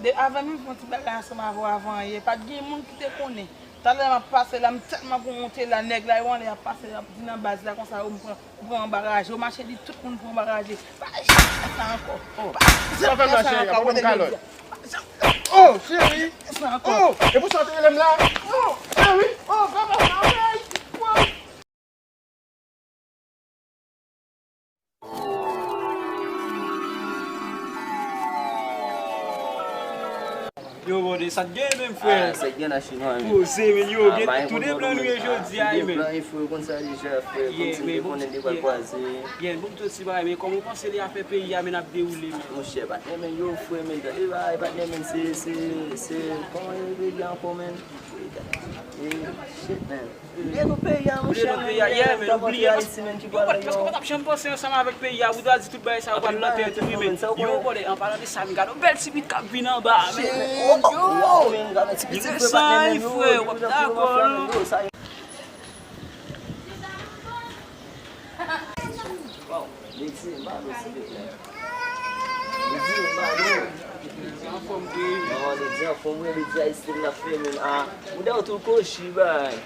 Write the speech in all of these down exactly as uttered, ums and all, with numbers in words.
De, avè m, m fè yon ti bagay ansanm avè w avan yè. Pa t gen moun ki te konnen. Talè m ap pase la, m tèlman pran monte la, nèg la yo anlè ap pase, ap di nan baz la konsa, yo m pran, m pran anbaraje, yo mache di tout moun pran anbaraje. Pa janm fè sa ankò. Pa janm fè sa ankò, wè nèg yo di. Pa janm fè sa ankò. Oh, cheri. Oh, e pou sa w te rele m la? Oh, cheri. Oh, papa, sa w fè? Yo, brother, sa t gen menm, frè? Ah, sa t gen nan chinois, men. Poze, men, yo, ah, gen, tou de blan nou ye jodi a, men. Tou de blan, frè, konn sa deja, frè. Konn si te konnen de pral kwaze. Bien, bon, tout ti bagay, men kòman w panse lè afè peyi a, men, ap dewoule, men? Monchè, patnè, men, yo, frè, men, tande bagay, patnè, men, se, se, se, kòman yo rele ankò, men? Eh, shit, man. Lè nou peyi a, monchè, men, yeah, men, nou bliye, paske, yo, paske w pa t janm panse ansanm avèk peyi a, ou ta di tout bagay sa yo pral nan tèt ou, wi, men, yo, brother, an palan de sa, men gade yon bèl ti bit k ap vin anba, men. Yo, men, gade yon ti bit, frè, patnè, men, yo, frè, w ap dakò, non? Wow, Lady, m ba nou, silvouplè. Lady, m ba nou. Anfòm, wi. Non, Lady, anfòm, wi, Lady, a estil la fè, men, ah, ou dè w tou kochi, bay.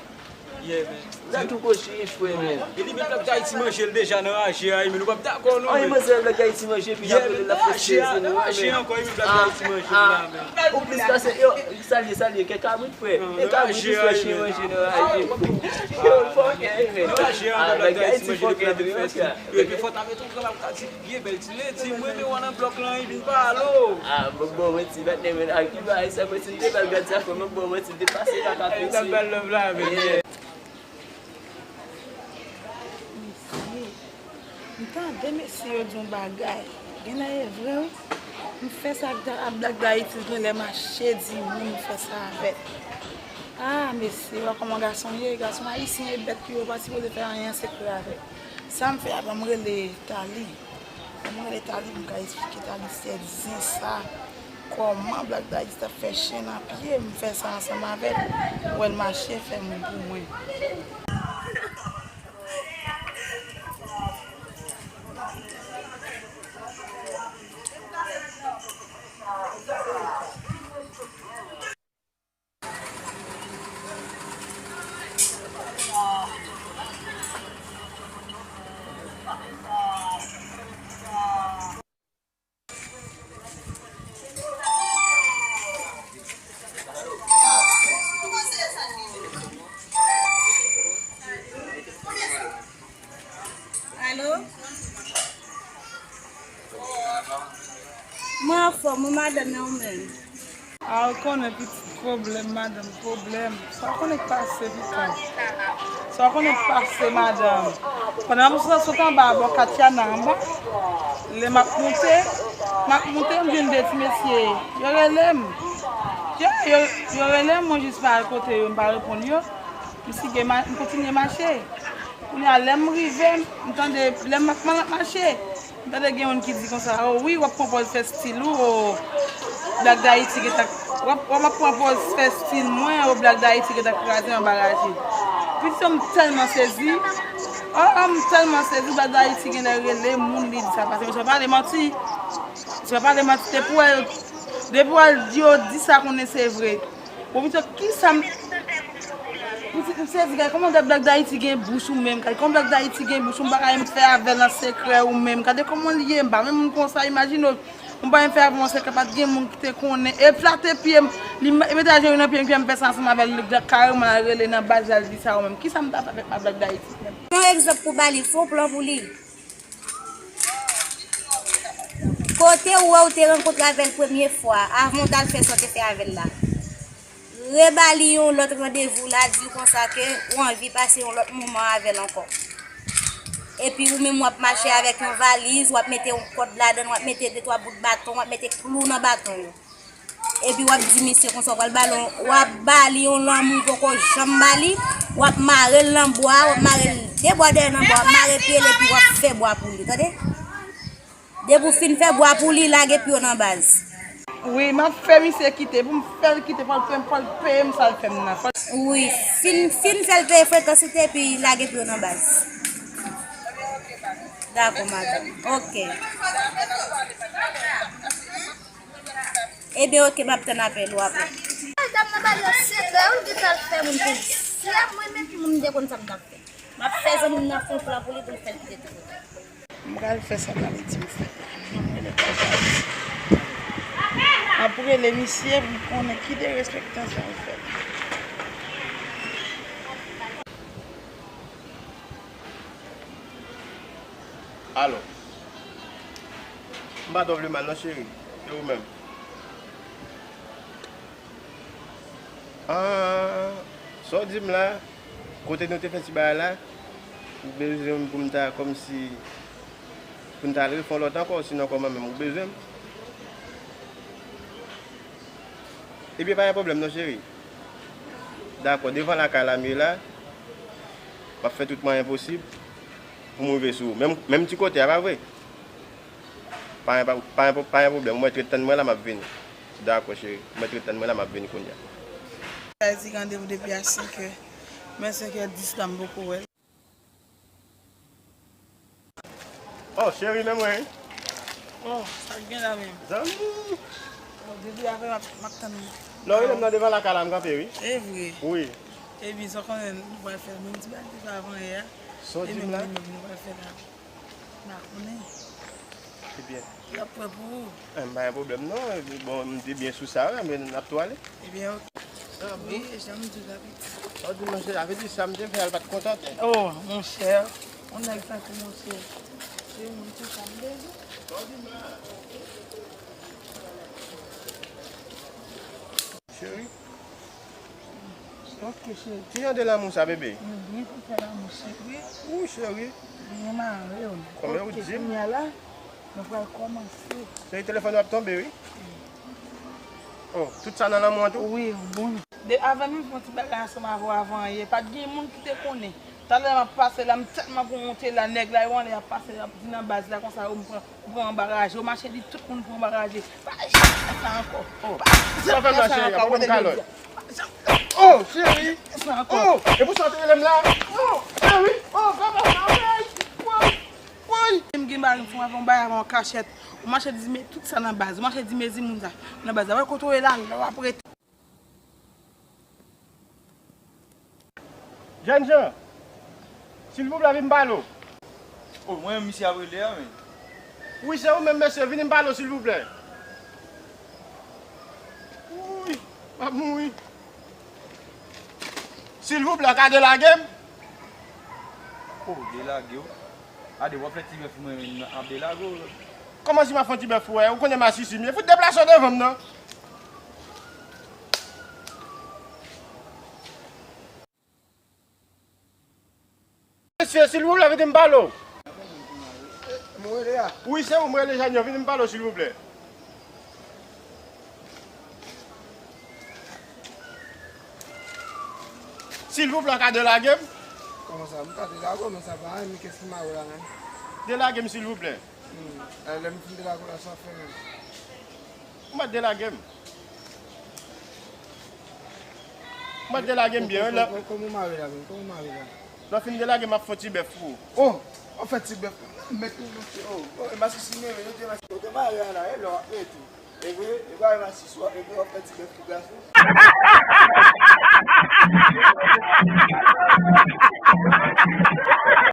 Yeah, man. Ou dè w tou kochi, frè, men. E li menm Black Dayiti manje l deja nan raje a, men nou p ap dakò, non, men. Anyen manzè Black Dayiti manje, epi l ap rele l ap fè sezi nou, men. Raje ankò, e menm Black Dayiti manje l la, men. Ou plis pase, yo, salye, salye, kè kabrit, frè. E kabrit, wi, frè, chen manje nan raje. Yo, fòkè, men. Ah, Black Dayiti fòkè, wi, frè. Epi fò ta met yon grann avoka ti vye bèl ti ledi, m renmen w nan blòk lan, wi, vin pale w. Ah, mwen bon, mwen ti bat ne men ak ki bay sa, mwen ti te bal gad sa, mwen bon, mwen ti te pase kaka piti. Sa bal love la, men. Mesye, m tande mesye yo di yon bagay. Genlè e vre, wi. M fè sa ak Da-, ak Black Dayiti, genlè mache di moun m fè sa avè l. Ah, mesye, wè kòman gason ye, gason ayisyen e bèt pou yo pa sipoze fè anyen an sekrè avè l. Sa m fè a, ban m rele Tali. Ban m rele Tali pou m ka esplike Tali sèt zen sa. Kòman Black Dayiti t ap fè chen nan pye, m fè sa ansanm avè l. Wè l mache fè moun pou mwen. Alo? Mwen anfòm, wi, madanm, e ou menm? A, ou konnen pitit, pwoblèm, madanm, pwoblèm. Sa w konnen k pase, pitit? Sa w konnen k pase, madanm? Pandan m sot, sot anba bò Katyana anba, lè m ap moute, m ap moute, m jwenn de ti mesye, yo rele m. Yo, yo, yo rele m, mwen jis pa al kote yo, m pa reponn yo. M sige, ma-, m kontinye mache. Kounye a, lè m rive, m tande, lè m ap, m ap mache, m tande gen youn ki di konsa, "O wi, w ap pran pòz fè stil ou, o Black Dayiti gentan, w ap, w ap pran pòz fè stil mwen, o Black Dayiti gentan kraze anba raje." Pitit, m tèlman sezi, o, m tèlman sezi, Black Dayiti genlè rele moun, li di sa pase. Mesye, pa pale manti. Mesye, pa pale manti. Depi w wè yo, depi w wè yo di sa, konnen se vre. Bon, mesye, kisa m, pitit, m sezi, gade kòman Black Dayiti gen bouch ou menm, gade kòman Black Dayiti gen bouch ou, m pa ka menm fè avè l an sekrè ou menm, gade kòman l ye, m pa menm moun konsa, imajine w, m pa menm fè avè l an sekrè, pa t gen moun ki te konnen, e flate pye m, li m-, e mete ajenou nan pye m, ki fè m fè sa ansanm avè l, li kareman l al rele nan baz la, l di sa ou menm, kisa m ta fè avèk ma Black Dayiti menm? Yon egzanp pou ba li, fè yon plan pou li. Kote ou wè ou te rankontre avè l premye fwa, avan w t al fè sa w te fè avè l la. Reba li yon lòt randevou la, di l konsa ke ou anvi pase yon lòt moman avè l ankò. Epi ou menm w ap mache avèk yon valiz, w ap mete yon kòd ladan l, w ap mete de twa bout baton, w ap mete klou nan baton yo. Epi w ap di misye konsa, w pral ba l yon, w ap ba li yon lanmou ou poko janm ba li, w ap mare l nan bwa, w ap mare l de bwa dèyè nan bwa, w ap mare pye l epi w ap fè bwa pou li, tande? Depi w fin fè bwa pou li, lage pye w nan baz. Wi, m ap fè misye kite, pou m fè l kite, fò l peye m, fò l peye m sa l fè m nan. Fò l Wi, fin, fin fè l peye frekansite epi lage pye w nan baz. Dakò, madanm. Oke. Ebyen, oke, m ap tann apèl ou apre. Dam nan pale an sekrè, wi, li te al fè moun pou li. Si a mwen menm, mwen m te konn sa m t ap fè. M ap fè zanmi m nan fè yon plan pou li, pou l fè l kite tout kote. M pral fè sa m ale di m fè. M ap rele misye pou m konnen ki derespektan sa m fè. Alo. M pa twò vle mal non, cheri. E ou menm? Ah, sa w di m la? Kote nou te fè ti bagay la? Ou bezwen m pou m ta kòmsi, pou n ta al refè yon lòt ankò, sinon kòman menm ou bezwen m? Ebyen, pa gen pwoblèm non, cheri. Dakò, devan lakay la m ye la. M ap fè tout mwayen posib pou m rive sou ou. Menm, menm ti kote a, pa vre? Pa gen, pa, pa gen, pa gen pwoblèm. Ou mèt ret tann mwen la, m ap vini. Dakò, cheri. Ou mèt ret tann mwen la, m ap vini kounye a. Sa di randevou depi a senk è. Men senk è dis la, m poko wè l. Oh, cheri, men mwen, wi. Oh, sa k gen la menm? Zanmi! Oh, depi apre m ap, m ap tann ou. Lè w rele m nan devan lakay la, m kanpe, wi. E vre? Wi. Ebyen, sa w konnen nou pral fè menm ti bagay ki fè avan yè a. Sa w di m la? E menm li menm nou pral fè la. M pa konnen. Ebyen. L ap pran pou ou. Eh, m pa gen pwoblèm non. Bon, m te byen sou sa, wi, men n ap tou ale. Ebyen, oke. Wi, jan m di w la, pitit. Sa w di m, monchè, sa vle di sa m te fè a, l pa t kontante. Oh, monchè, yon nèg tankou monchè, se yon moun konsa m bezwen. Sa w di m la? Cheri. Ok, cheri. Ki jan de lanmou sa, bebe? Nou byen pou fè lanmou, cheri. Ou, cheri. Byen mare w. Kòman ou di m? Ok, kounye a la, nou pral kòmanse. Cheri, telefòn ou ap tonbe, wi. Oh, tout sa nan lanmou an tou? Wi, bon. De, avan menm fè yon ti bagay ansanm avè w avan yè, pa t gen moun ki te konnen. Talè m ap pase la, m tèlman pran monte la, nèg la yo anlè ap pase, ap di nan baz la konsa, yo m pran, m pran anba raje, yo mache di tout moun pran anba raje. Pa janm fè sa ankò. Oh, pa janm fè sa ankò, kote jodi a. Pa janm. Oh, cheri. Fè sa ankò. Oh, e pou sa w te rele m la? Oh, cheri. Oh, pa fè sa, woy. Woy, woy. M gen mari m fè yon bagay avan an kachèt. Ou mache di men tout sa nan baz. Ou mache di mezi moun sa nan baz la. Wè kote w ye la, la w ap rete. Jènjan, silvouplè, vin m pale w. Oh, mwen menm misye ap rele a, men. Wi, se ou menm, mesye, vin m pale w, silvouplè. Wi, m ap mouri. Silvouplè, w ka delage m? Oh, delage w? Ade, w ap fè ti bèf mwen menm nan ap delage w. Kòman si m ap fè yon ti bèf ou wè? Ou konnen masisi m ye. Fout deplase w devan m nan. Mesye, silvouplè, vin m pale w. Mwen rele a? Wi, se ou m rele, Jènjan, vin m pale w, silvouplè. Silvouplè, w ka delage m? Kòman sa? M ka delage w, men sa pa anyen, men kès ki mare w la menm? Delage m, silvouplè. Hmm. Lè m fin delage w la, sa w fè menm? Ou mèt delage m. Ou mèt delage m byen, wi, lè. Kòman, kòman w mare la menm? Kòman w mare la? Lè w fin delage m, m ap fè yon ti bèf pou ou. Oh! W ap fè ti bèf pou mwen? Mèt ou, mesye, oh! Oh, e masisi m ye, men, yo te masisi. Kote w mare a la, e lè w ap mete. E vre, e pa e masisi w ap mete, w ap fè ti bèf pou gason.